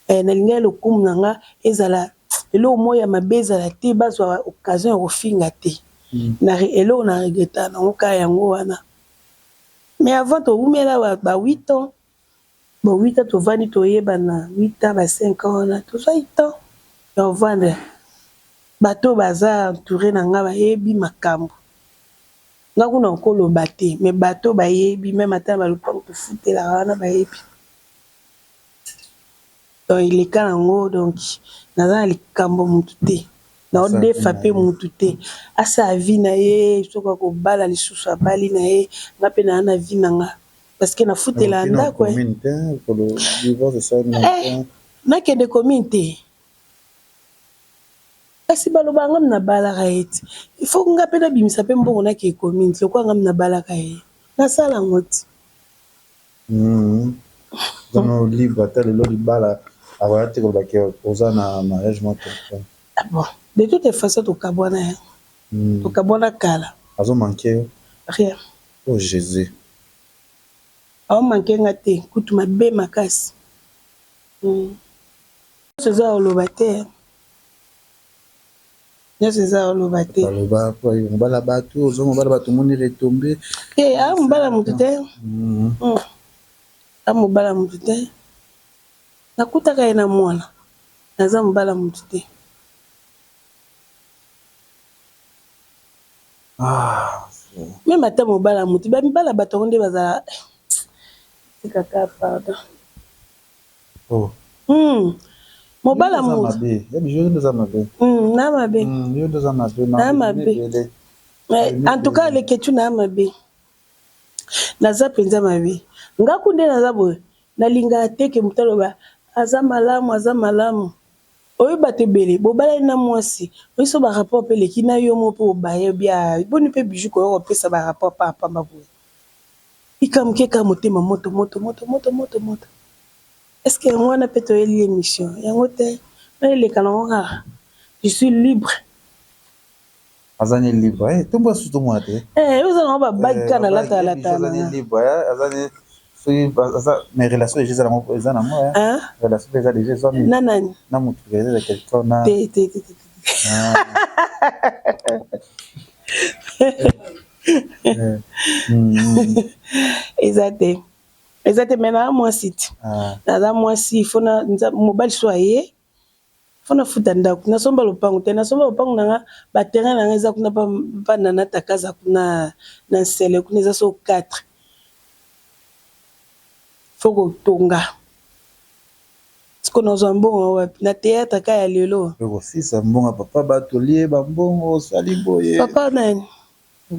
Eh nalingaki lokumu na nga ezala eloko moko ya mabe ezala te bazwa occasion ya kofinga te na eloko na regrettaka nango kaka yango wana mais avant towumela ba 8 ans ba 8 ans tovandi toyebana 8 ans ba 5 ans wana tozwaki temps ya kovanda bato oyo baza entoure na nga bayebi makambo nga kuna nakoloba te mais bato oyo bayebi meme ata na ba lopango tofutelaka wana bayebi. Donc eleka nango donc naza na likambo mutu te nao defa pe mutu te asala vie na ye soki akobala lisusu abali na ye nga pe naa na vie na nga parce que nafutelaka ndako eh nakende commune te kasi balobaka nga nabalaka ye ti il faut nga pe nabimisa pe mbongo nakende commune ti lokola nga nabalaka ye nasala yango ti. Oza nanu libre ata lelo libala akoya te koloba ke oza na mariage moko quelconque. Ah bon de toute façon tokabwana hein tokabwana kala. Azo manquer yo? Rien. Oh Jesus. Ao manquer nga te kutu mabe makasi. Nionso eza ya koloba te hein. Nionso eza ya koloba te. Baloba po mobala batu ozo mobala batu omoni retombe. Te a mobala mutu te. A mobala mutu te. Nakutaka ye na mwana. Naza mobala mutu te. Ah. Meme ata mobala mutu ba mibala batu yango nde bazala tika kaka pardon. Oh. Mobala mutu. Mabe. Ya bijo nde oza mabe. Na mabe. Yo nde oza mabe. Na mabe. Mais en tout cas leketchou na mabe. Naza penza mabe. Nga ku nde naza boye. Nalingaka te ke moto aloba aza malamu aza malamu. Oyebi bato ebele bobalani na mwasi oyebi so ba rapport pe eleki na yo moko pe obaye bia boni pe bijou koya kopesa ba rapport pamba pamba boye. Likambo ke kaka motema moto moto moto moto moto moto. Est ce que yango wana pe toyeli emission? Yango te. Wana eleka nango kaka. Je suis libre. Aza ne libre eh tombola susu tomona te. Eh oza nango ba bague kaka na lata lata aza ne libre aza ne soki aza mais relation dejà eza nango eza nango hein relation pe eza dejà eza na nani na mutu eza quelqu'un na te te te te Eza te eza te mais naza mwasi ti naza mwasi faut na mobali so aye faut na futa ndaku nasomba lopangu te nasomba lopangu na nga ba terrain na nga eza kuna pa nana takaza kuna na nsele kuna eza so 4 faut kotonga sikoyo nazwa mbongo wapi na theatre ka ya lelo okosisa mbongo ya papa bato olie ba mbongo osali boye papa nani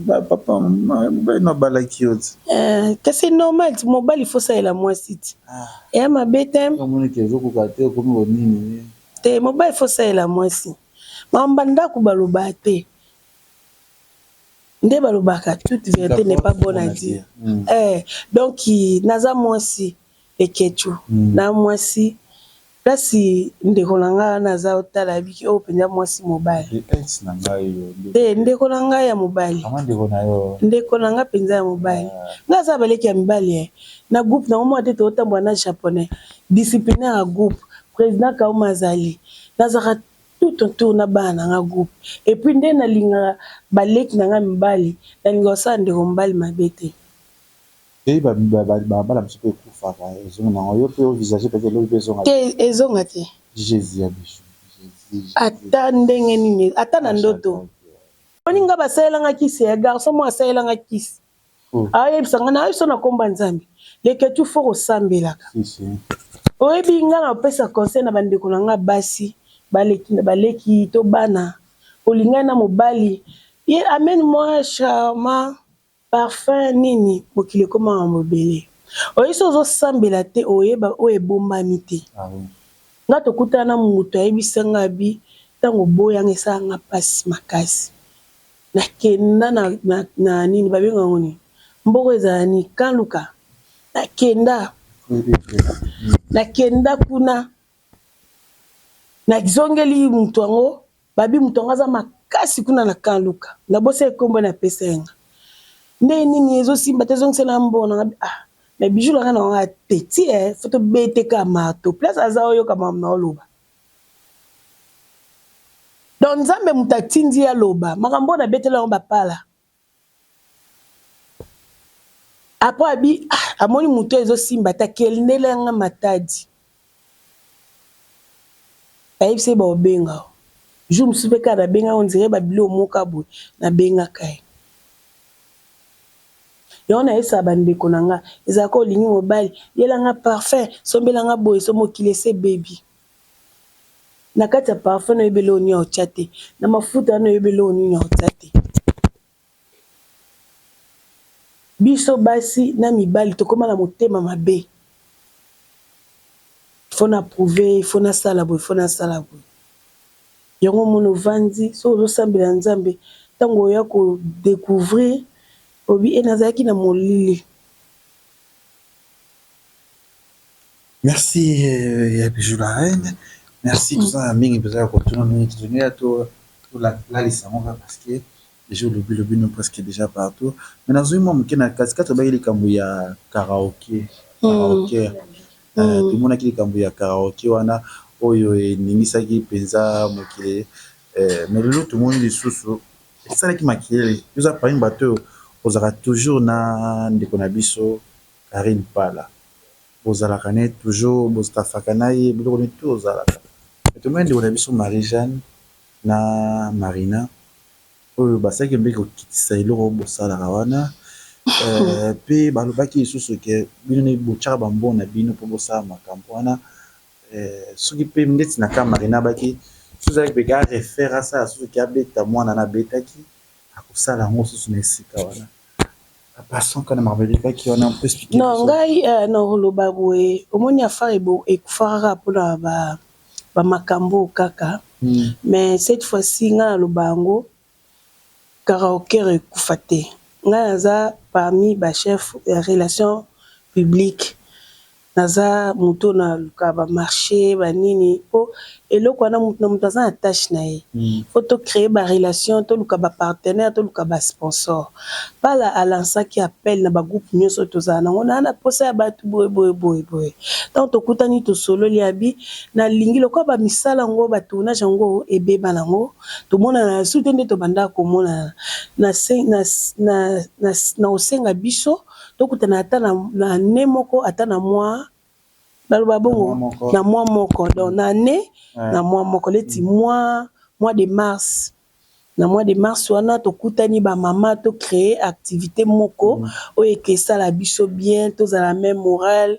Papa mobali no abalaki yo ti. Eh, kasi normal ti mobali faut salela mwasi ti. Ah. Eya mabe te. Omoni ke ozokoka te okomi konini. Te mobali faut salela mwasi. Makambo ndako balobaka te. Nde balobaka toute vérité n'est pas bonne à dire. Eh, donc naza mwasi Leketchou. Na mwasi Place ndeko na ngai wana aza otala ayebiki oyo penza mwasi mobali. Ex na ngai yo. Te ndeko na ngai ya mobali. Maman ndeko na yo. Ndeko na ngai penza ya mobali. Ngai aza baleki ya mibali eh. Na groupe na ngo te totambola na japonais. Disciplinaire ya groupe. President Kauma azali. Nazalaka tout autour na bana na ngai groupe. Et puis nde nalingaka baleki na ngai mibali, nalingaka kosala ndeko mobali mabe te. Pe ba mabala mosusu pe ekufaka ezongi nango yo pe o visage peut etre lobi pe ezonga te ezonga te. Jesus ya bijoux Jesus Ata ndenge nini ata na ndoto. Omoni nga basalela nga kisi eh garçon moko asalela nga kisi ayebisa nga nayebisa yo na kombo ya nzambe leketchou faut kosambelaka oyebi nga na kopesa conseil na ba ndeko na nga basi baleki baleki to bana olingani na mobali ye amène moi charma Parfum nini mokili ekoma mambo ebele oyebi soki ozo sambela te oyeba oyo ebombami te nga tokutana na mutu ayebisa nga abi Ntango oboyanga, esalanga mpasi makasi. Nakenda na nini, babenga yango nini, mboko ezala nini, Kanluka. Nakenda kuna, nazongeli moto yango, babi moto yango aza makasi kuna na Kanluka. Nabosa ekombo napesa yenga nde nini, ezosimba te, ezongisela mbongo nanga. Ah, mais Bijou langa na wanga te ti e faut tobeteka marteau place aza, oyoka makambo na oloba. Donc Nzambe moto atindi ye aloba makambo oyo nabetela yango bapala. Après abi, ah, amoni moto ezosimba te, akendela yanga Matadi, ayebisi ye baobenga jour mosusu mpe kaka nabenga, on dirait babilo moka boye nabengaka ye. Yango nayebisaka bandeko na nga, ezalaka olingi mobali, yelanga parfum, sombelanga boye, so mokili ese ebebi. Na kati ya parfum nayebi eloko nini aotya te, na mafuta wana oyebi eloko nini aotya te. Biso basi na mibali tokóma na motema mabe. Faut na prouver, faut nasala boye, faut nasala boye. Yango omoni ovandi soki ozosambela Nzambe, ntango oya kodécouvrir obi e nazalaki na molili. Merci ya Bijou la Reine, merci. Toza na mingi mpenza ya kotuna, mingi tozongi tolalisa yango kaka parce que déjà olobi lobi no presque déjà partout. Mais nazwi mwa moke na katikati, obaki likambo ya karaoke. Karaoke, tomonaki likambo ya karaoke wana oyo eningisaki mpenza mokili. Mais lelo tomoni lisusu esalaki makelele. Oza parmi bato oyo ozalaka toujours na ndeko na biso Karine Pala, bozalaka ne toujours, bostafaka na ye, biloko nini tu ozalaka. Tomoni ndeko na biso Marie Jeanne na Marina oyo basalaki mbeki kokitisa eloko oyo bosalaka wana, mpe balobaki lisusu ke bino nde botyaka bambongo na bino mpo bosala makambo wana. Soki mpe ndeti na ka Marina abaki soki ezalaki mpe ka refaire, asala susu ke abeta mwana na abetaki, akosala yango susu na esika wana. Passons kana makambo elekaki wana, mpo expliquer. Non, ngai na koloba boye, omoni affaire ekufaka kaka mpona bamakambo kaka. Mais cette fois-ci ngai naloba yango, karaoke ekufa te. Ngai naza parmi bachef ya relation publique, naza moto naluka bamarché banini, mpo eloko wana moto na moto aza na tâche na ye. Faut tocréer barelation, toluka bapartenaire, toluka basponsor. Pala alansaki appel na bagroupe nyonso tozala nango na posa ya bato boye boye boye boye. Ntango tokutani, tosololi, abi nalingi lokola bamisala yango, batournage yango ebeba nango, tomonana su te nde tobandaka komonana. Na osenga biso tokutana ata na année moko, ata na mwa, baloba bongo na mwa moko, donc na année na mwa moko, neti mois de mars. Na mois de mars wana tokutani bamama, tocréer activité moko oyo eke esala biso bien, tozala même moral.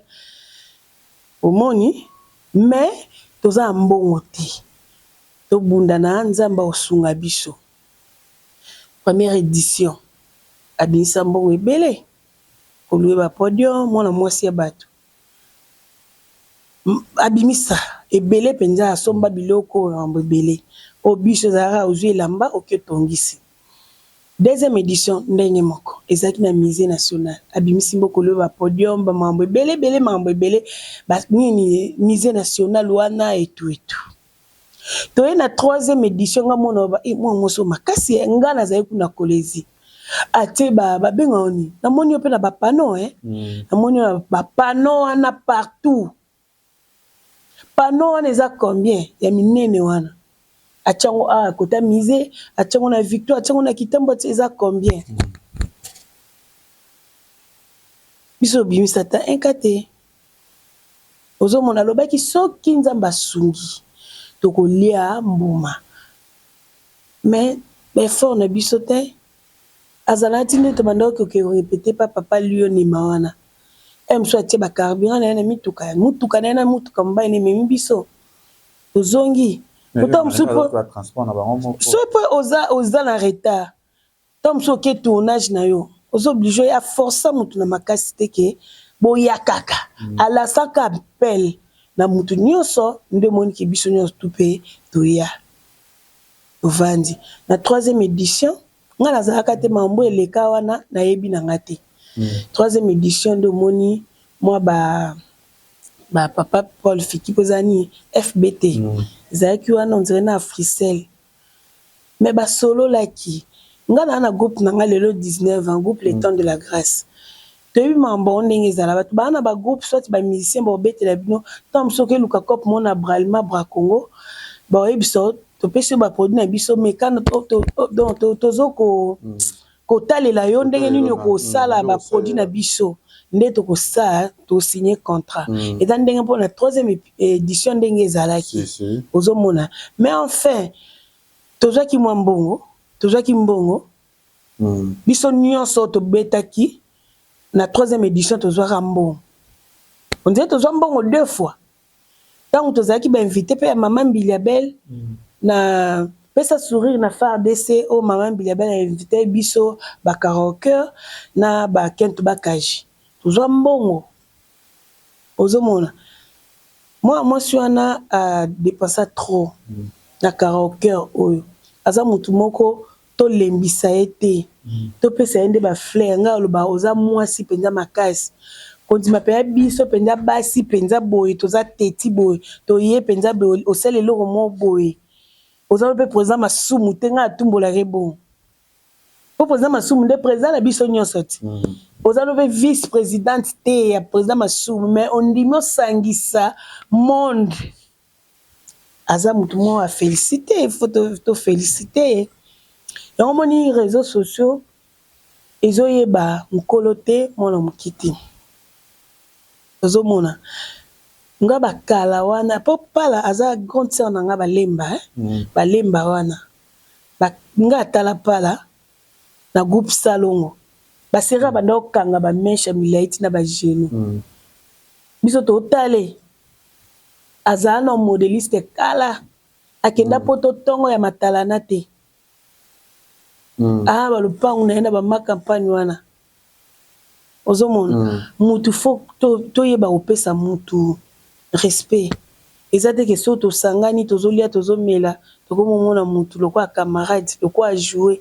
Omoni, mais toza na mbongo te, tobunda na Nzambe akosunga biso. Première édition abimisa mbongo ebele kolouer bapodium, mwana mwasi ya bato abimisa ebele mpenza, asomba biloko makambo ebele oyo biso ezalaka ozwi elamba oki otongisi. Deuxième édition ndenge moko, ezalaki na Musée national, abimisi mboko kolouer bapodium, bamakambo ebele ebele, makambo ebele nini, Musée national wana etu etu. Toye na troisième édition, nga mona ba e mwana mwasi oyo makasi, nga nazali kuna Kolezi, atie babengaka nini, namoni yo mpe na bapano, namoni yo na bapano wana partout. Pano wana eza combien ya minene wana atiango awa kota Musée, atiango na Victoire, atiango na Kitambo, atie eza combien? Biso obimisa ata un te. Ozomona, alobaki soki Nzambe asungi tokolia mbuma, mais baeffort na biso te. Azalaka ti nde tobandaki koke répéter pa papa Lionema wana, e mosusu atie bacarburant na ye na mituka, mutuka na ye na mutuka mobali na ememi biso, tozongi. Ota mosusu so mpe oza na retard, ntango mosusu oke tournage na yo, oza obligé oya forcer motu na makasi te ke boya kaka. Alasaka appel na motu nyonso nde omoniki biso nyonso tu mpe toya. Tovandi na troisième édition. Nga nazalaka te, mambo eleka wana nayebi na nga te. Troisième édition nde omoni mwa ba papa Paul Fiki, mpo eza nini, FBT ezalaki wana, on dirait na Africell, mais basololaki. Nga naa na groupe na nga lelo 19 ans, groupe Le Temps de la Grâce. Toyebi makambo yango ndenge ezala. Bato baa na bagroupe, soit bamusicien baobetela bino ntango mosusu okeluka cope mo na Bralima, Bracongo, baoyebisa topesi yo baproduit na biso, mekano. Donc tozo kotalela yo ndenge nini okosala baproduit na biso, nde tokosala, tosigne contrat. Eza ndenge mpona troisième édition ndenge ezalaki, ozomona. Mais enfin tozwaki mwa mbongo, tozwaki mbongo. Biso nyonso tobetaki na troisième édition, tozwaka mbongo. On dirait tozwa mbongo deux fois. Ntango tozalaki bainvité mpe ya mama Mbiliabel na pesa sourire na FARDC, oyo mama Mbiliabel ainvité biso bakaraoker na bakento bakaji, tozwa mbongo. Ozomona mwana mwasi wana adepensa trop na karaoker oyo. Aza motu moko tolembisa ye te, topesa ye nde bafleur. Ngai aloba oza mwasi mpenza makasi, kondima mpenza biso mpenza basi mpenza boye, toza teti boye, toye mpenza boye, osala eloko moko boye. Oza mpe président Masumu te. Ngai atumbolaka ebongo mpo président Masumu nde président na biso nyonso ti. Oza no mpe vice présidente te ya président Masumu, mais ondimi osangisa monde. Aza motu moko afélicité, faut tofélicité yango. Moni réseaux sociaux ezoyeba mokolo te, mwana moki te. Ozomona nga bakala wana mpo pala aza grande sœur na nga, balemba eh? Balemba wana nga atala pala na groupe Salongo, basera banda kokanga bamèches ya milai ntina bagenou. Biso totale azala na modéliste kala, akenda poto ntongo ya matalana te. Aa balopangu na ye na bama campagne wana. Ozomona mutu, faut toyeba kopesa mutu respect. Eza te ke soki tosangani, tozolia, tozomela, tokomomona mutu lokola camarade, lokola joue.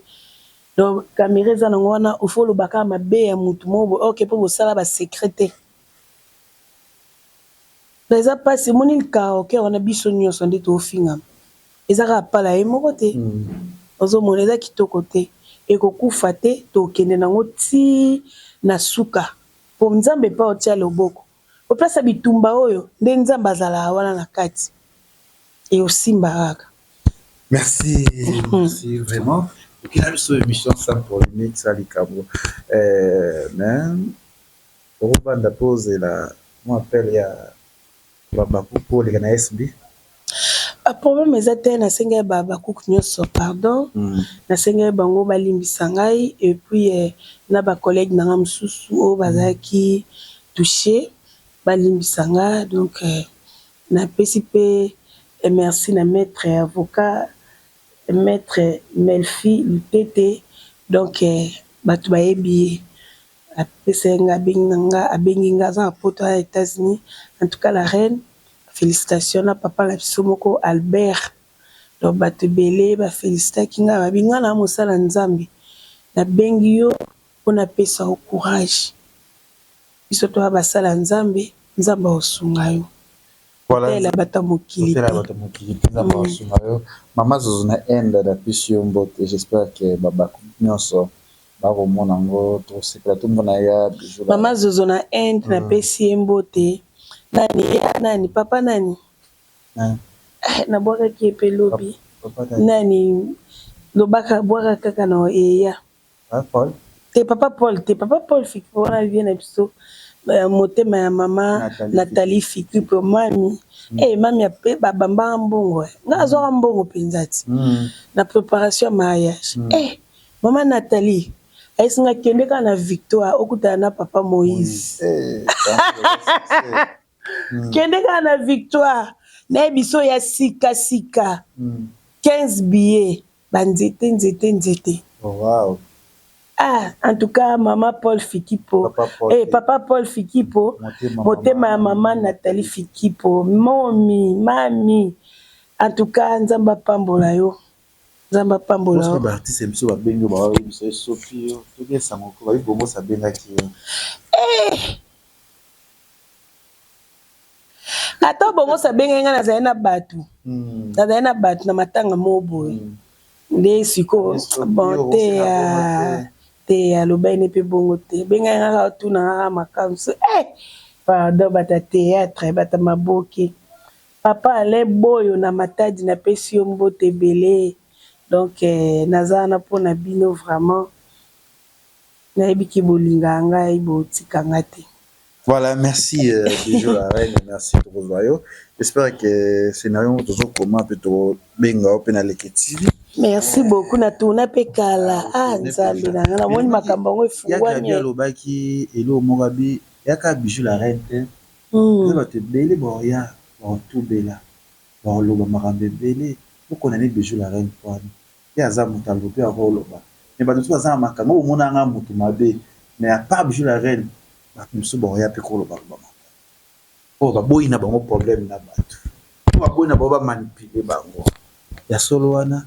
Donc caméra eza nango wana, ofo oloba kaka mabe ya mutu moko boye, ok, mpo bosala basecret te. Eza mpasi. Emoni karaoke wana, biso nyonso nde toofingama, eza kaka pala ye moko te. Ozomona eza kitoko te, ekokufa te. Tokende nango ti na suka, po Nzambe mpe otia loboko oplace ya bitumba oyo nde Nzambe azalaka wana na kati, eosimba kaka. Merci, merci vraiment. Okina biso émission sans polémique, sa likambo, mais okobanda mpo ozela mwa appel ya babakuku oleka na SB. Problème eza te. Nasengai bakuku nyonso pardon. Nasengai bango balimbisa ngai, et puis na bacollègue na nga mosusu oyo bazalaki touché, balimbisa nga. Donc napesi mpe merci na maître avocat, maître Melfi Lutete. Donc bato bayebi ye, apesa ye nga, abengi na nga, abengi nga, aza na poto ya États-Unis. En tout cas la reine, félicitation na papa na biso moko Albert. Donc bato ebele bafélicitaki nga, babi nga na mosala Nzambe, nabengi yo mpo napesa yo courage. Biso toya basala Nzambe, Nzambe akosunga yo. Tela bato ya mokili. Te, bato ya mokili te. Nzambe akosunga yo. Mama Zozo na Inde, napesi yo mbote. J'espère ke babako nyonso bakomona yango, tosepela tomona ya Bijou. Mama Zozo na Inde, napesi ye mbote. Nani ya nani, papa nani, nabwakaki ye mpe lobi. Nani lobaka, bwaka kaka na eya. Paul. Te, papa Paul te, papa Paul Fiki wana vie na biso, motema ya mama Nathalie Fiki. Mpo mami, mami ape babambaka mbongo, nga azwaka mbongo mpenza ti na préparation ya mariage. Mama Nathalie ayesi nga, kende kaka na Victoire, okutana na papa Moïse. Kende kaka na Victoire, nayebi so ya sikasika, 15 billets, banzete nzete nzete. Oh, wow. Ah, en tout cas mama Paul Fikipo, papa Paul, papa Paul Fikipo, motema ya mama Nathalie Fikipo, momi mami, en tout cas Nzambe apambola yo. Nzambe apambola yo. Ba artiste biso babengi yo, baoyebisa esopi yo, soki esango ko babi bongo abengaki yo. Eh! Ata bongo abengaki ngai, nazali na bato, nazali na bato na matanga moko boye. Nde sikoyo, bon, te te, alobaki ne mpe bongo te. Bengai ngaka, otuna ngaka makambo so. Eh, pardon, bata théâtre, bata maboke, papa Ale Boyo na Matadi, napesi yo mbote ebele. Donc naza wana mpona bino. Vraiment, nayebiki bolingaka ngai, botika nga te. Voilà, merci Bijou la reine, merci tokozwa yo. J'espère que scénario tozokoma mpe tobenga yo mpe na Leke TV. Merci beaucoup. Natuna mpe kala. Ah, Nzambe na nga, namoni makambo yango efungwami. Alobaki eloko moko, abi yaka Bijou la reine te. Eza bato ebele baoya, baotubela, baoloba makambo ebele. Okona Bijou la reine pwani ye aza moto alobi, akoloba, mais bato mosusu baza na makambo. Omonanga moto mabe, mais à part Bijou la reine, bato mosusu baoya mpe kolobaloba makambo oyo baboyi na bango, problème na bato oyo baboyi na bango, bamanipuler bango ya solo wana.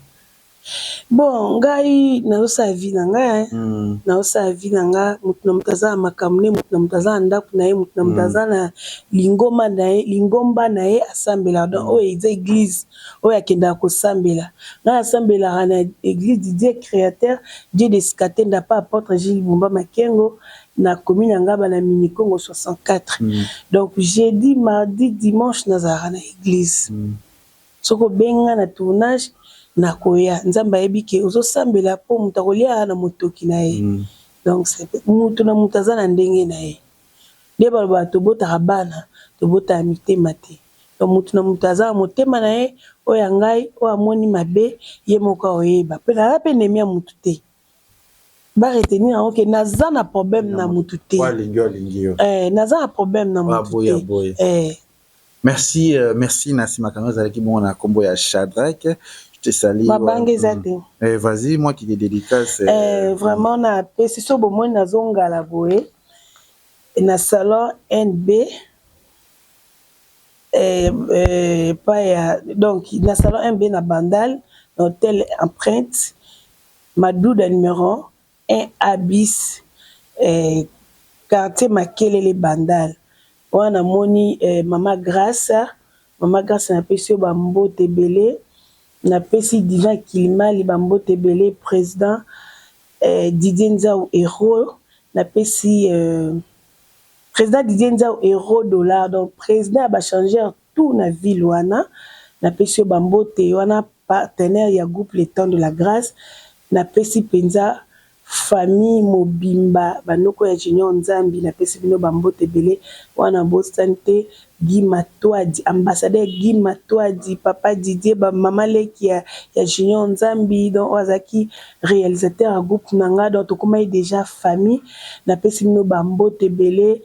Bon, ngai nazosala vie na ngai, nazosala vie na nga. Motu na moto aza na makambo ne, motu na moto aza na ndako na ye, motu na moto aza na lingomba na ye, lingomba na ye asambelaka. Donc oyo eza église oyo akendaka kosambela. Ngai asambelaka na église du Dieu créateur, Dieu de Skatenda, pa apôtre Gilles Bumba Makengo, na commune ya Ngaba, na Minikongo 64. Donc jeudi, mardi, dimanche nazalaka na église. Soki obenga na tournage, nakoya. Nzambe ayebi ke ozosambela mpo moto akolia na motoki na ye. Donc moto na moto aza na ndenge na ye. Nde balobaka, tobotaka bana, tobotaka mitema te. Donc motu na moto aza na motema na ye. Oyo ya ngai, oyo amoni mabe, ye moko akoyeba. Mpe naza mpe ennemi ya motu te. Baretenir yango ke naza na problème na motu te. Eh, naza na problème na motu te eh. Merci, merci. Na nsima kanga ezalaki bongo na nkombo ya Shadrack, je te salue. Mabanga eza te. Eh, vas-y, moi qui te dédicace. Vraiment, napesi so bomoni nazongala boye na salon NB, epai ya, donc na salon MB na Bandal, na hôtel Empreinte Maduda, numéro 1 A bis, quartier Makelele, Bandal wana. Namoni mama Grâce, mama Grâce, napesi yo bambote ebele. Napesi Divin Kilimali bambote ebele, président Didier Nzau héros. Napesi président Didier Nzau héros dollar, donc président ya bachangeur tout na ville wana. Napesi yo bambote wana, partenaire ya groupe Le Temps de la Grâce. Napesi mpenza famille mobimba, banoko ya Junior Nzambi, napesi bino bambote ebele wana. Bosani te Guy Matwadi, ambassadeur Guy Matwadi, papa Didier, bamama leki ya Junior Nzambi, donc oyo azalaki réalisateur ya groupe na nga. Donc tokomaki déjà famille. Napesi bino bambote ebele.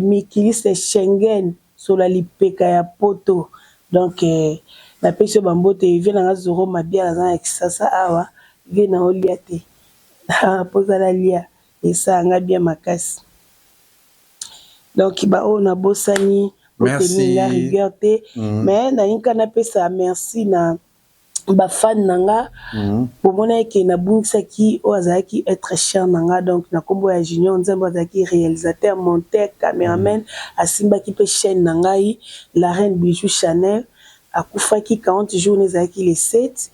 Mikiliste Schengen, sola lipeka ya poto. Donc napesi yo bambote. Vie na nga Zoro Mabiala aza na Kisasa awa. Vie na olia te mpo ozala lia, esalanga bien makasi. Donc baoyo nabosani, botenir nga rigueur te. Mais nalingi kaka napesa merci na bafans na nga. Bomona eke nabungisaki oyo azalaki être cher na nga, donc na nkombo ya Junior Nzambe, azalaki réalisateur, monteur, caméraman, asimbaki mpe chaîne na ngai, La Reine Bijou Chanel. Akufaki 40 jours, ezalaki le 7.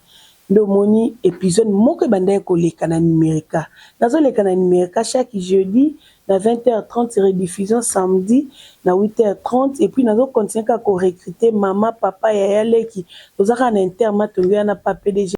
Nde omoni épisode moko ebandaki koleka na Numérica. Nazoleka na Numérica chaque jeudi na 20h30, rediffusion samedi na 8h30. Et puis nazocontinue kaka korecruter mama, papa, yaya, leki. Toza kaka na intermatongi wana pa PDG.